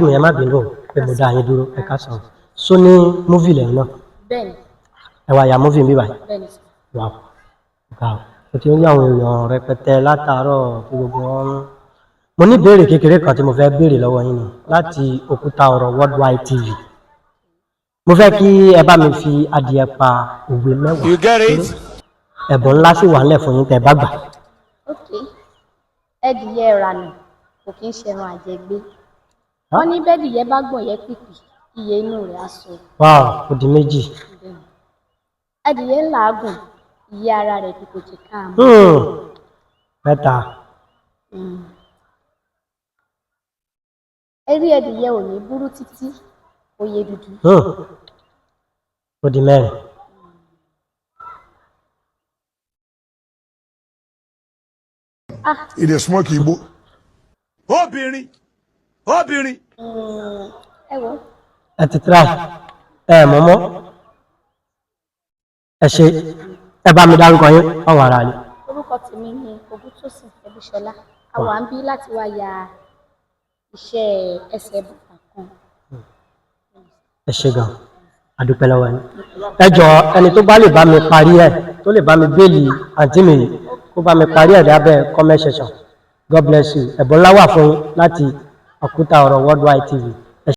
Mi ẹ má bínú o pé mo dá yín dúró. Ẹ ká sọ̀rọ̀ só ní movie lẹ́yìn náà? Bẹ́ẹ̀ni. Ẹ wá ya movie bí báyìí? Bẹ́ẹ̀ni sir. Wow, ga o. Mo ti ń rí àwọn èèyàn rẹpẹtẹ látàárọ̀ tí gbogbo wọn ń. Mo ní ìbéèrè kékeré kan tí mo fẹ́ béèrè lọ́wọ́ yín ni láti Òkúta Ọ̀rọ̀ Worldwide TV. Mo fẹ́ kí ẹ bá mi fi adìẹ pa òwe 10. You get it? Ẹ̀bùn ńlá sì wà ńlẹ̀ fún yín tẹ́ ẹ bá gbà. Ok, ẹdìyẹ ìrànà kò kí ń ṣẹran àjẹgbé. Wọ́n ní bẹ́dìyẹ bá gbọ̀n yẹ pìpì, iye inú rẹ̀ á sọ. Wow, ó di 2. Bẹ́ẹ̀ni. Ẹdìyẹ ń làágùn, iye ara rẹ̀ kò kò jẹ́ ká mọ̀. 3. Eré ẹdìyẹ ò ní burú títí oyè dúdú. Ó di 4. Ah. He dey smoke igbo. Obìnrin, obìnrin. Ẹ wo. Ẹ ti try ẹ mọ̀mọ́, ẹ ṣe. Ẹ bá mi dárúkọ yín fáwọn ará ni. Orúkọ tèmi ni Ògúntósìn Ẹbíṣọlá. A wà ń bí láti wá ya iṣẹ́ ẹsẹ̀ bàtà kan. Ẹ ṣe gan, àdúpẹ́ lọ́wọ́ yín. Ẹ jọ, ẹni tó bá lè bá mi parí ẹ, tó lè bá mi béèlì àǹtí mi yìí, kó bá mi parí ẹ̀ lábẹ́ comment section. God bless you. Ẹ̀bùn ńlá wà fún yín láti Òkúta Ọ̀rọ̀ Worldwide TV.